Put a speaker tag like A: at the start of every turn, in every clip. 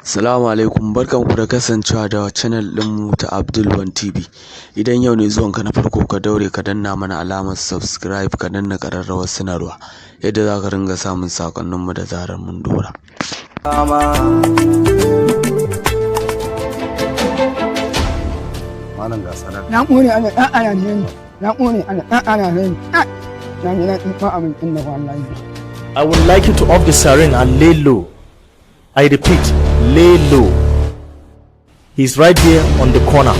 A: Salamu alaikum, barkanku da kasancewa da channel ɗinmu ta Abdul One TV. Idan yau ne zuwanka na farko, ka daure ka danna mana alamar subscribe, ka danna ƙararrawar sanarwa yadda za ka ringa samun saƙonninmu da zarar mun dora.
B: Malam, ga sadaka.
C: Na ƙone, ana ɗan ana ne, na ƙone, ana ɗan ana ne. Na ji daɗin ba abincin da wallahi.
D: I would like you to off the siren and lay low. I repeat, lay low. He's right there on the corner.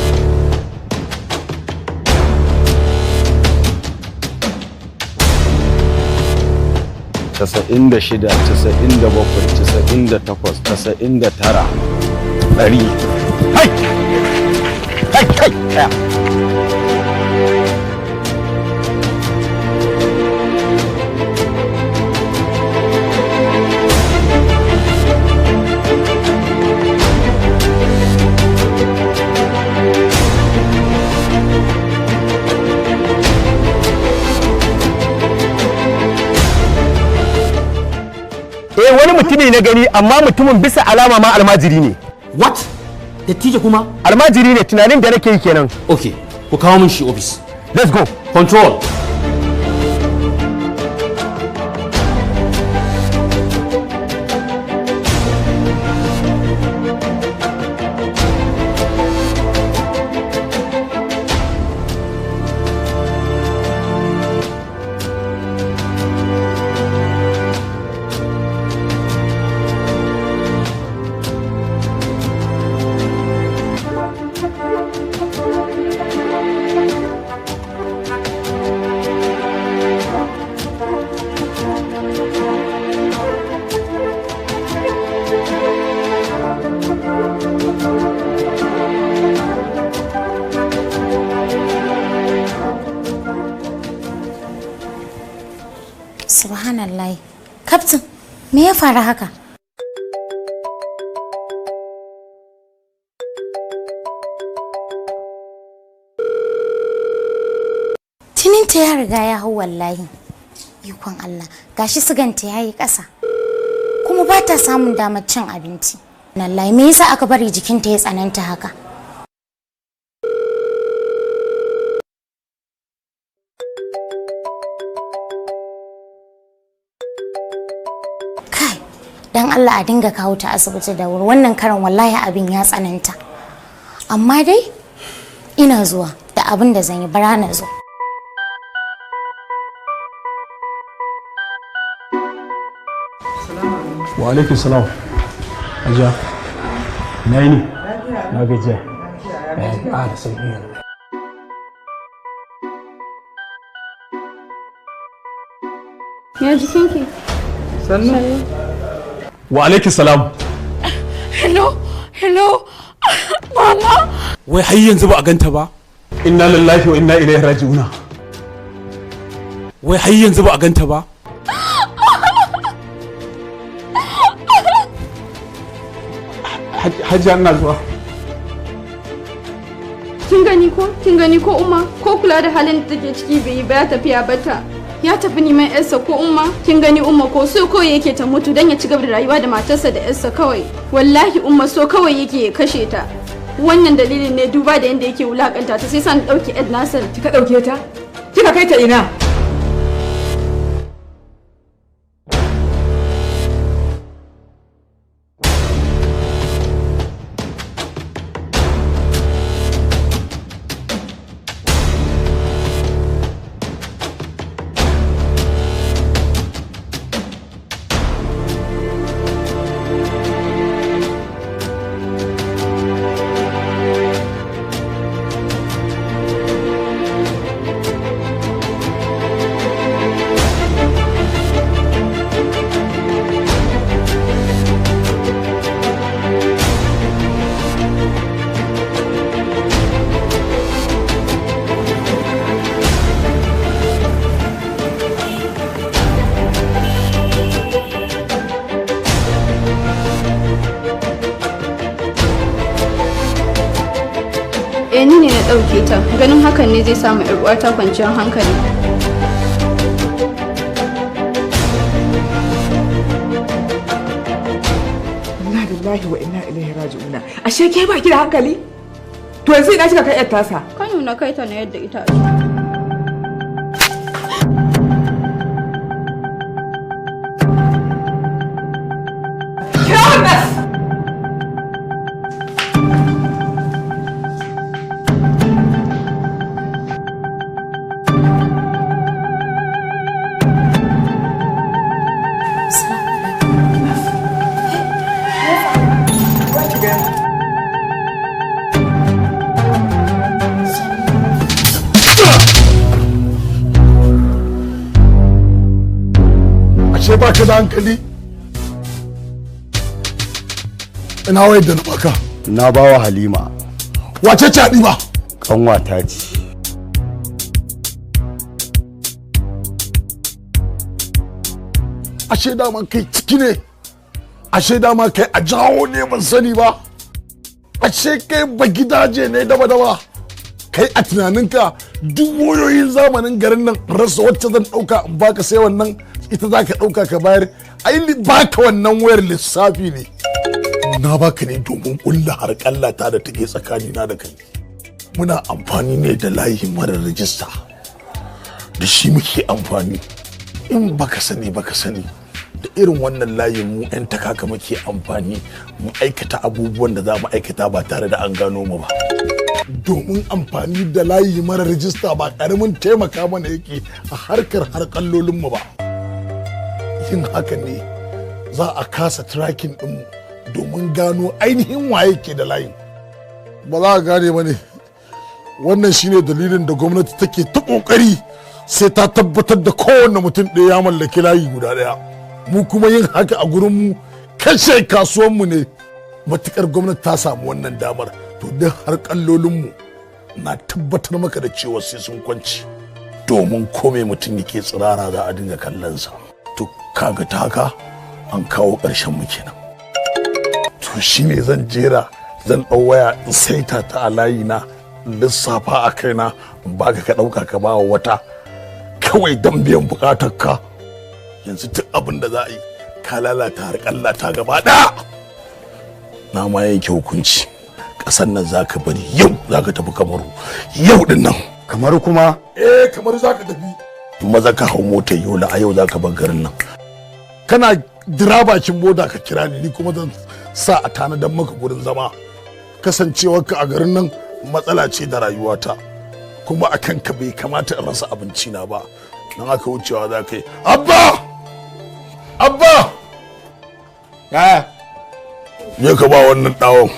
B: 96, 97, 98, 99, 100. Kai kai kai, tsaya!
E: Eh, wani mutumi na gani, amma mutumin bisa alama ma almajiri ne.
F: What? Dattijo kuma?
E: Almajiri ne, tunanin da nake yi kenan.
F: Okay, ku kawo min shi office.
E: Let's go.
F: Control.
G: Subhanallah. Captain, me ya faru haka? Jininta ya riga ya hau wallahi. Ikon Allah, gashi siganta ya yi ƙasa. Kuma ba ta samun damar cin abinci. Wallahi, me yasa aka bari jikinta ya tsananta haka? Kai, dan Allah a dinga kawo ta asibiti da wuri. Wannan karan wallahi abin ya tsananta. Amma dai ina zuwa da abin da zan yi, bara na zo.
H: Wa alaikum salam. Hajiya, na yi ne na gajiya a da sauƙi yanzu.
I: Ya jikinki?
H: Wa alaikum salam.
I: Hello, hello, mama.
J: Wai har yanzu ba a ganta ba?
H: Inna lillahi wa inna ilaihi raji'una.
J: Wai har yanzu ba a ganta ba?
H: Hajiya, ina zuwa.
I: Kin gani ko? Kin gani ko, umma? Ko kula da halin da take ciki bai yi ba, ya tafi ya bata. Ya tafi neman yarsa ko, umma? Kin gani, umma, ko so kawai yake ta mutu dan ya ci gaba da rayuwa da matarsa da yarsa kawai. Wallahi umma, so kawai yake ya kashe ta. Wannan dalilin ne, duba da yanda yake wulakanta ta, sai sa na dauki Ed Nasir.
K: Kika ɗauke ta? Kika kai ta ina?
I: Eh, ni ne na ɗauke ta. Ganin hakan ne zai samu 'yar uwata kwanciyar hankali.
K: Inna lillahi. Lillahi wa inna ilaihi raji'una. Ashe ke ba ki da hankali? To yanzu ina kika kai yar tasa?
I: Kano na kai ta na yadda ita.
K: Kira wannan.
L: Ashe ba ka da hankali? Ina wayar da na baka?
B: Na bawa Halima.
L: Wace ce Halima?
B: Kanwata ce.
L: Ashe daman kai ciki ne, ashe dama kai a jawo ne ban sani ba, ashe kai ba gidaje ne daba daba. Kai a tunaninka duk wayoyin zamanin garin nan rasa wacce zan ɗauka in baka, sai wannan ita za ka ɗauka ka bayar. Ai baka wannan wayar lissafi ne na baka ne domin ƙulla harƙalla ta da take tsakanina da kai. Muna amfani ne da layi mara rajista, da shi muke amfani. In baka sani baka sani da irin wannan layin mu 'yan takaka muke amfani mu aikata abubuwan da za mu aikata ba tare da an gano mu ba, domin amfani da layi mara rajista ba karamin taimaka mana yake a harkar harkallolinmu ba. Yin haka ne za a kasa tracking ɗinmu domin gano ainihin waye ke da layin. Ba za a gane ba ne. Wannan shine dalilin da gwamnati take ta ƙoƙari sai ta tabbatar da kowane mutum ɗaya ya mallaki layi guda ɗaya. Mu kuma yin haka a gurinmu kashe kasuwanmu ne. Matukar gwamnati ta samu wannan damar, to duk har kallolinmu na tabbatar maka da cewa sai sun kwanci, domin kome mutum yake tsirara za a dinga kallonsa. To kaga ta haka an kawo ƙarshen mu kenan. To shine zan jera, zan ɗau waya in saita ta a layi na lissafa a kaina in baka ka ɗauka ka ba wata kawai don biyan buƙatar ka. Yanzu duk abin da za a yi ka lalata har ta gaba ɗaya. Na ma yanke hukunci, ƙasar nan za ka bari yau, za ka tafi Kamaru yau din nan.
B: Kamaru kuma?
L: Eh, Kamaru za ka tafi. Maza ka hau motar Yola, a yau za ka bar garin nan. Kana dira bakin boda ka kira ni, ni kuma zan sa a tanadan maka gurin zama. Kasancewarka a garin nan matsala ce da rayuwata, kuma a kanka bai kamata in rasa abinci na ba. Don haka wucewa za ka yi. Abba, abba!
B: Yaya?
L: Je ka ba wannan ɗawon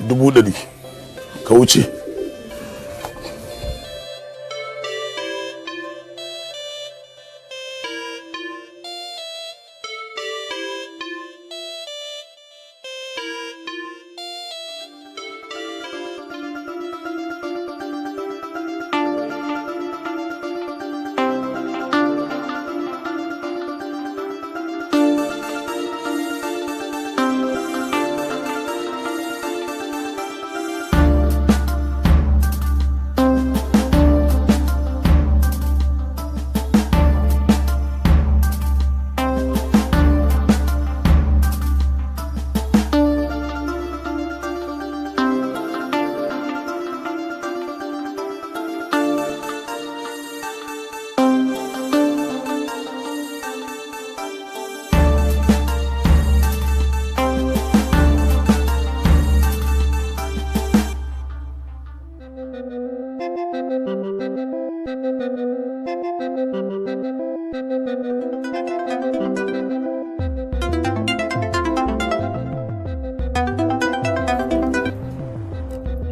L: 100,000 ka wuce.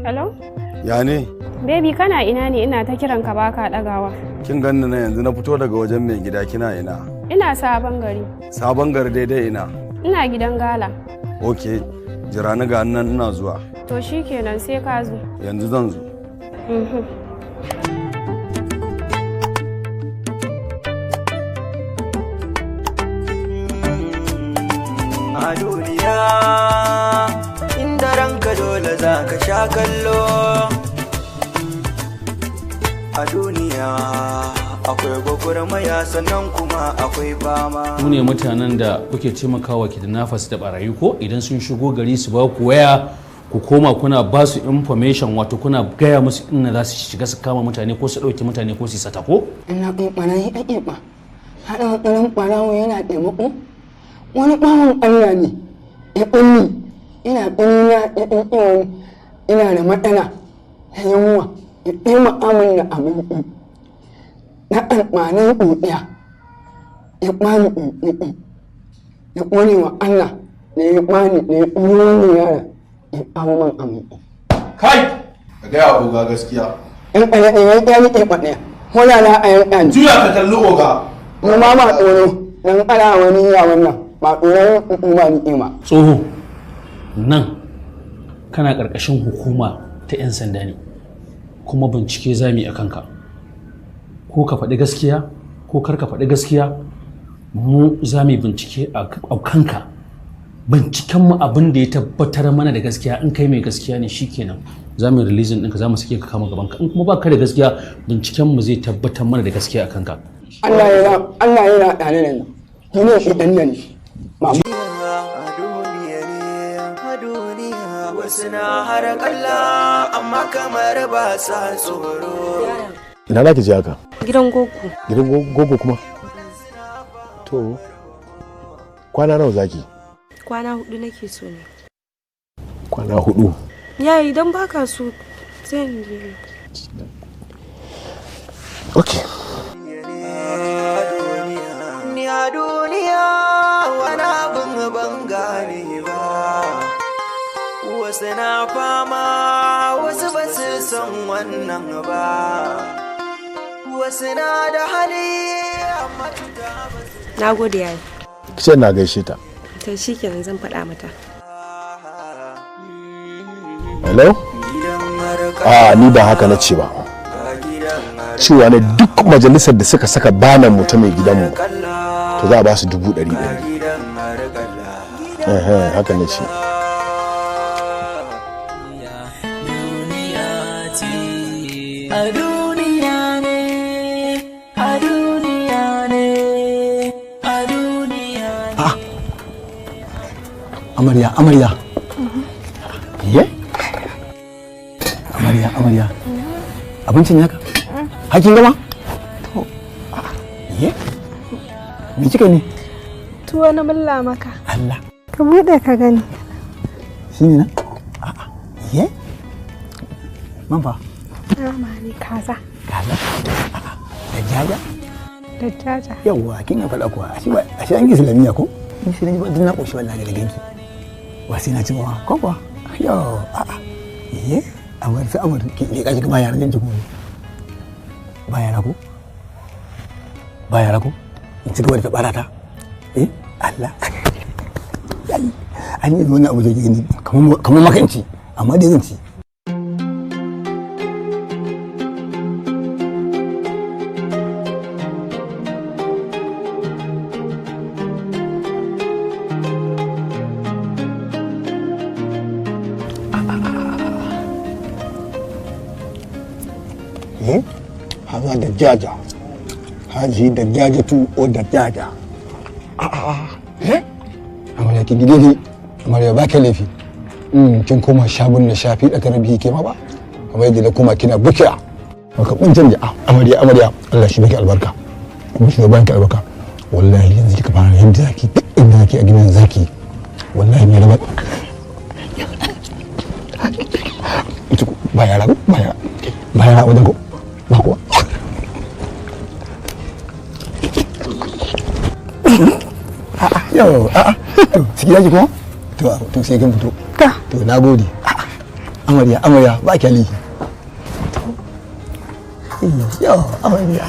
M: Hello?
B: Ya ne?
M: Baby, kana ina ne? Ina ta kiran ka baka dagawa.
B: Kin ganni na yanzu na fito daga wajen mai gida, kina ina?
M: Ina Sabon Gari.
B: Sabon Gari daidai ina?
M: Ina gidan gala.
B: Ok, jira ni ga nan ina zuwa.
M: To shikenan, sai ka zo.
B: Yanzu zan zo.
M: Mhm.
N: A duniya inda ranka dole za ka sha kallo. A duniya. Akwai gwagwarmaya, sannan kuma akwai fama.
O: Ku ne mutanen da kuke taimakawa kidnappers da barayi, ko idan sun shigo gari su ba ku waya, ku koma kuna ba su information, wato kuna gaya musu inda za su shiga su kama mutane ko su ɗauki mutane ko su yi sata, ko?
C: Ina ɓarayi ake ba. Haɗa matsalin ɓarawo yana taimako. Wani ɓawon Allah ne ya ƙulli. Ina ƙulli na ya ɗan ina da matsala ta yunwa, ya taimaka min da abinci. Na alɓanin ɗoɗiya ya ɓani ɗoɗi. Ya ƙone wa Allah da ya ɓani da ya ƙulli wannan yaron ya kawo min abinci.
P: Kai! Ka gaya wa oga gaskiya.
C: In ɗaya ɗaya ɗaya nake faɗa. Ko da na a yanka ni.
P: Juya ka kalli oga.
C: Mu ma ba tsoro dan ana wani ya wannan ba tsoron hukuma ni ma.
O: Tsoho, nan kana ƙarƙashin hukuma ta 'yan sanda ne, kuma bincike za mu yi a kanka. Ko ka faɗi gaskiya ko kar ka faɗi gaskiya, mu za mu yi bincike a kanka. Bincikenmu abin da ya tabbatar mana da gaskiya, in kai mai gaskiya ne, shikenan za mu yi releasing ɗinka, za mu sake ka kama gabanka. In kuma ba ka da gaskiya, bincikenmu zai tabbatar mana da gaskiya a kanka.
C: Allah yana Allah yana tare da ni. Ni ne shi dan nan. Mama.
N: Wasu na har kalla amma kamar ba sa tsoro.
Q: Ina za ki je haka?
M: Gidan gogo.
Q: Gidan gogo kuma? To, kwana nawa zaki?
M: Kwana 4 nake so ne.
Q: Kwana 4?
M: Yayi, idan baka so sai in je.
Q: Okay.
N: Ni a duniya wani abin ban gane ba. Wasu na fama, wasu ba su san wannan ba. Wasu na da hali amma cuta ba su.
M: Na gode, yayi.
Q: Kice na gaishe ta.
M: To shikenan, zan faɗa mata.
Q: Hello? A ni ba haka na ce ba. Cewa ne duk majalisar da suka saka banan mu ta mai gidanmu, to za a ba su 100,000. Haka na ce.
N: A duniya ne, a duniya ne, a duniya ne.
H: Amarya, amarya. Ye? Amarya, amarya. Abincin naka? Hakin gama? To, ye? Me kika ne?
M: Tuwo na mulla maka.
H: Allah.
M: Ka buɗe ka gani.
H: Shi ne na? A'a. Ye? Man fa?
M: Nama ne, kaza.
H: Kaza? A'a. Da jaja?
M: Da jaja.
H: Yawwa, kin ya faɗa kuwa. Ashe ba, ashe an yi islamiyya ko? Ni sai na ji ba na ƙoshi wallahi da ganki. Ba sai na ci ba ko kuwa? Yo, a'a. Ye? Amar sai amar ki ne kashi ba yaran jinki ko? Ba yara ko? Ba yara ko? In ci gaba da tabara ta? Eh? Allah. An yi wani abu da gani kamar makanci, amma dai zan ci.
L: هذا دجاجة، هذه دجاجة أو دجاجة.
H: Amarya, kin gide amarya, ba ka laifi. Kin koma shabun na shafi da karabi ke ma ba kamar yadda na koma kina bukira maka kun canja. Amarya, amarya, Allah shi baki albarka kuma shi baki albarka. Wallahi yanzu kika fara yadda zaki, duk inda zaki a gidan zaki, wallahi mai raba ba yara ko ba yara, ba yara wajen ko ba kuwa. Yau, a'a, to ciki yaki kuma, to sai kin fito. To, na gode. Amarya, amarya, ba ki laifi. Yau, amarya,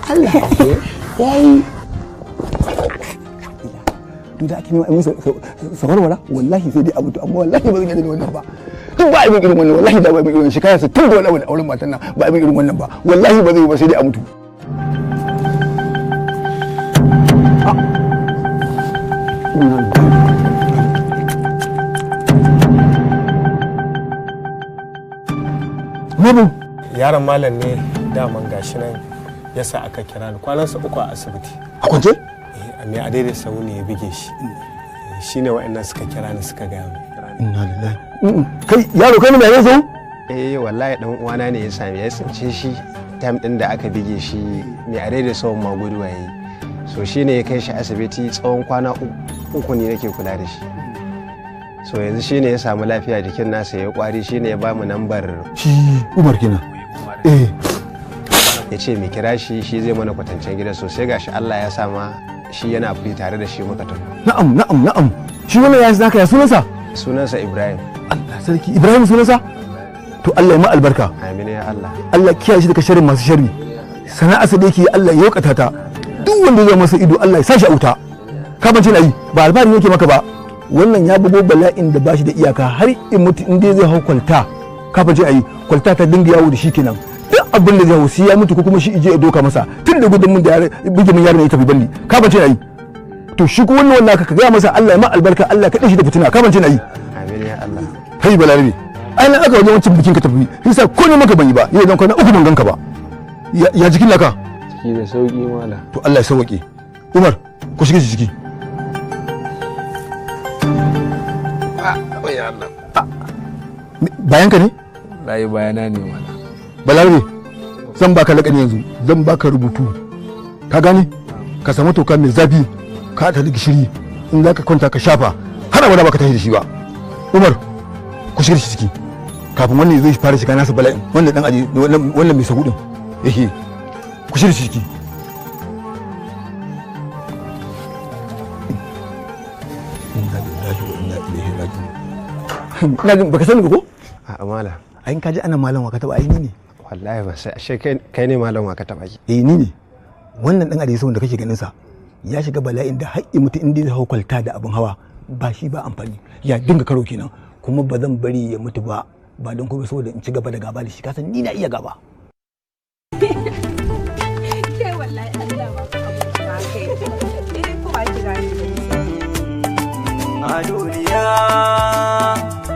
H: Allah yayi duk da ake nema musu sawarwara, wallahi sai dai a mutu, amma wallahi ba zan yarda da wannan ba. Duk ba a yi irin wannan, wallahi da ba a yi irin shekara 60 da wani abu da auren matan nan, ba a yi irin wannan ba, wallahi ba zai yi ba, sai dai a mutu.
R: Mabu. Yaron malam ne daman, gashi nan Yasa aka kira ni kwanansa 3 a asibiti.
H: A kwance?
R: Eh, me a daidai sau ne ya bige shi. Shine wa'annan suka kira ni suka gaya min.
H: Inna lillahi. Kai yaro kai ne mai sau?
R: Eh wallahi dan uwana ne ya sami ya tsince shi time din da aka bige shi mai a daidai sau ma guduwa yayi. So shine ya kai shi asibiti tsawon kwana 3 ne nake kula da shi. So yanzu shine ya samu lafiya jikin nasa ya kwari shine ya bamu nambar
H: shi Umar kenan. Eh
R: ya ce mu kira shi shi zai mana kwatancen gida sosai gashi Allah ya sama shi yana free tare da shi muka tafi.
H: Na'am na'am na'am. Shi wannan ya zaka ya sunansa?
R: Sunansa Ibrahim.
H: Allah sarki Ibrahim sunansa? To Allah ya ma albarka.
R: Amin ya Allah.
H: Allah kiyaye shi daga sharrin masu sharri. Sana'arsa da yake Allah ya yaukata ta. Duk wanda ya masa ido Allah ya sa shi a wuta. Ka bance na yi ba alfahari yake maka ba. Wannan ya bugo bala'in da bashi da iyaka har in mutu in dai zai hau kwalta. Ka bance ayi kwalta ta dinga yawo da shi kenan. Duk abin da zai hau sai ya mutu ko kuma shi ije ya doka masa tun da gudun mun da yare buge mun yaro ne ya tafi balli. Ka bance ayi. To shi ko wannan wannan ka gaya masa Allah ya ma albarka Allah ka dashi da fitina. Ka bance ayi.
R: Amin ya Allah.
H: Kai balarabe. Ai nan aka wajen wancan bikin ka tafi yasa ko ne maka ban yi ba yau dan kwana 3 ban ganka ba. Ya jikin naka?
R: Ciki da sauki mala.
H: To Allah ya sauke. Umar ku shige ciki. Bayan ka ne?
R: Wallahi bayana ne mala.
H: Balarabe zan baka lakani yanzu zan baka rubutu. Ka gane? Ka samu toka mai zafi ka ta da gishiri in zaka kwanta ka shafa har abada baka tashi da shi ba. Umar ku shiga shi ciki kafin wannan zai fara shiga nasa bala'in wannan dan aje wannan mai sahu din ehe ku shiga shi ciki. Inna lillahi wa inna ilaihi raji'un. Ina jin baka sani ba ko?
R: A'a mala.
H: Ai in ka ji ana malam waka taba ai ni ne.
R: Wallahi ba sai ashe kai ne malam waka taba ki.
H: Eh ni ne. Wannan dan aje da kake ganin sa ya shiga bala'in da haƙƙi mutum inda zai hau kwalta da abin hawa ba shi ba amfani ya dinga karo kenan. Kuma ba zan bari ya mutu ba ba don kuma saboda in ci gaba da gaba da shi kasan ni na iya gaba.
M: Ke wallahi Allah ba ka kai. Eh ko ba ki gani.
N: A duniya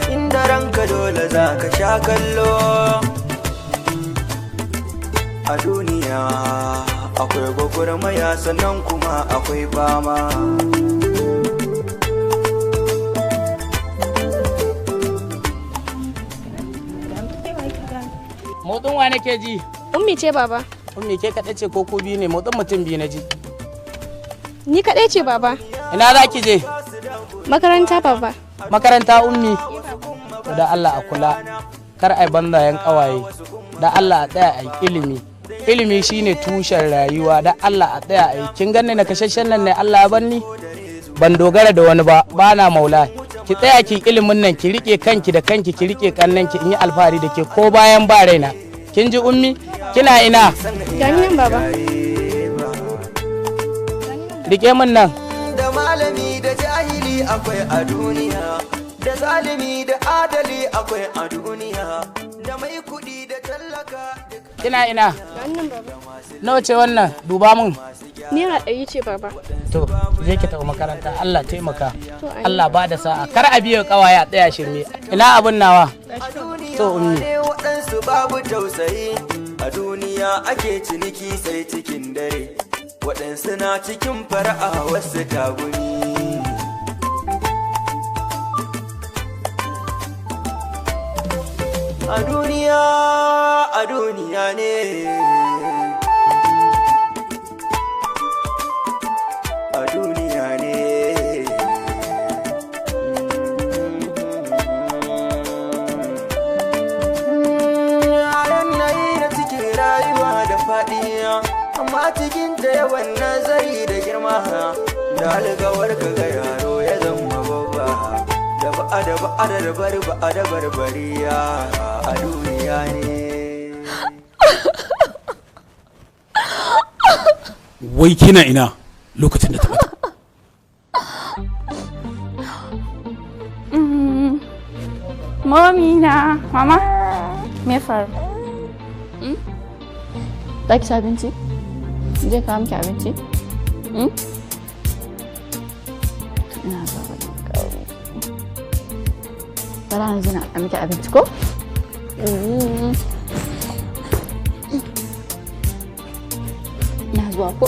N: inda ranka dole za ka sha kallo. A duniya akwai gwagwarmaya sannan kuma akwai fama.
S: Motsin wa nake ji?
I: Ummi ce baba.
S: Ummi ke kaɗai ce ko ku biyu ne? Motsin mutum biyu na ji.
I: Ni kaɗai ce baba.
S: Ina za ki je?
I: Makaranta baba.
S: Makaranta ummi? To da Allah a kula. Kar ai banzayen ƙawaye. Da Allah a tsaya ai ilimi. Ilimi shine tushen rayuwa. Da Allah a tsaya ai. Kin ganni na kashashen nan ne Allah ya banni? Ban dogara da wani ba, bana maula. Ki tsaya ki ilimin nan ki rike kanki da kanki ki rike kannanki in yi alfahari da ke ko bayan ba raina. Kin ji ummi? Kina ina?
I: Gani nan baba.
S: Rike min nan.
N: Da malami da jahili akwai a duniya, da zalimi da adali akwai a duniya, da mai kuɗi da tallaka.
S: Kina ina?
I: Gani nan baba.
S: Nawa ce wannan? Duba min.
I: Naira 100 ce baba.
S: To, je ki tafi makaranta, Allah taimaka. Allah ba da sa'a. Kar a biyo kawaye a tsaya shirme. Ina abun nawa? To ummi.
N: Waɗansu babu tausayi, a duniya ake ciniki sai cikin dare. Waɗansu na cikin fara'a wasu tagumi. A duniya ne. A duniya ne. Yanayi na cikin rayuwa da faɗi, amma cikin ta yawan nazari da girma. Da algawar ka ga yaro ya zama babba. Da ba'a da ba'a da bar ba'a da barbariya a duniya ne.
J: Wai kina ina lokacin da ta bata?
I: Mommy na, mama, me faru?
T: Za ki ci abinci? Je kawo miki abinci? Ina zuwa bari in kawo miki. Bara yanzu na miki abinci ko? zuwa ko?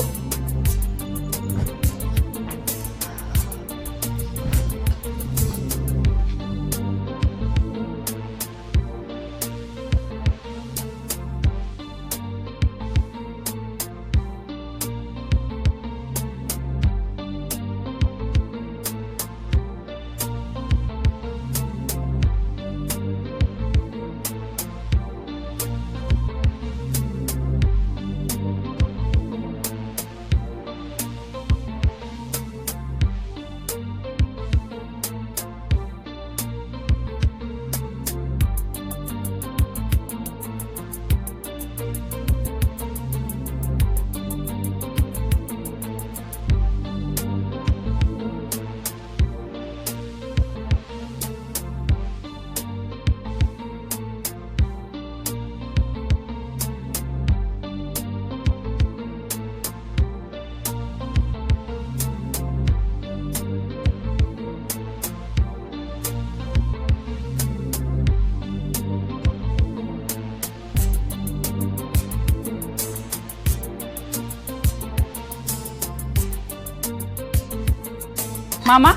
I: Mama?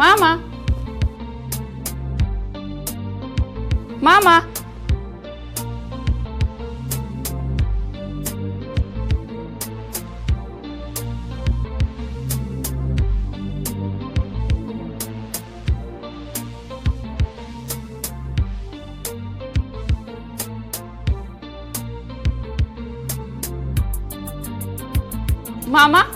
I: Mama? Mama? Mama?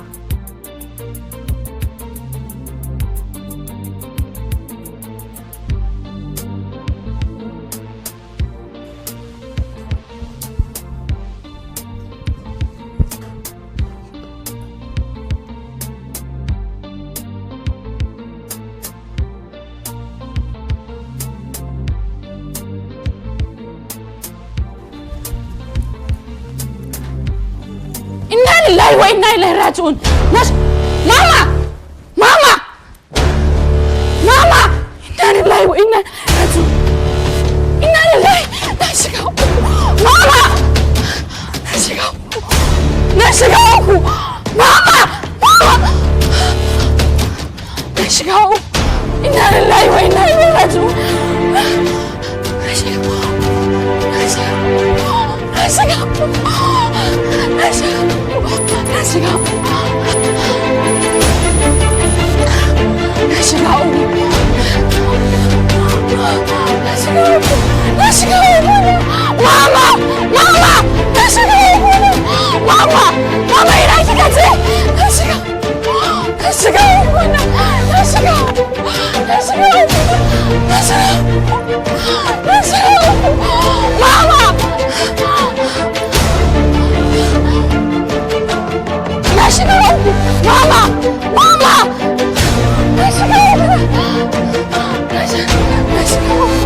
I: Inna lillahi wa inna ilaihi raji'un. Mama! Mama! Mama! Inna lillahi wa inna raji'un. Inna lillahi na shiga uku. Mama! Na shiga uku. Na shiga uku. Mama! Mama! Na shiga uku. Inna lillahi wa inna ilaihi raji'un. Na shiga uku. Na shiga uku. Na shiga uku. Na shiga uku. Na shiga uku. Na shiga uku. Na shiga uku. Na shiga uku. Mama! Mama! Na shiga uku. Mama! Mama ina kika je? Na shiga. Na shiga uku. Na shiga uku. Na shiga uku. Na shiga uku. Na shiga uku. Mama! Na shiga uku. Mama! Mama! Na shiga uku. Na shiga uku.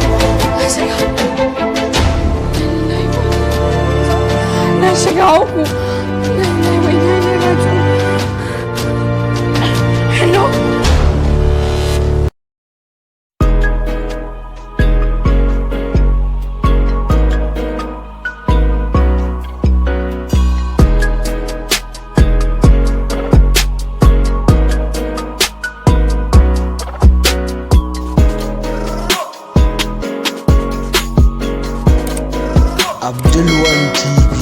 I: Na shiga uku. Na shiga uku. Hello?
A: Abdul One TV.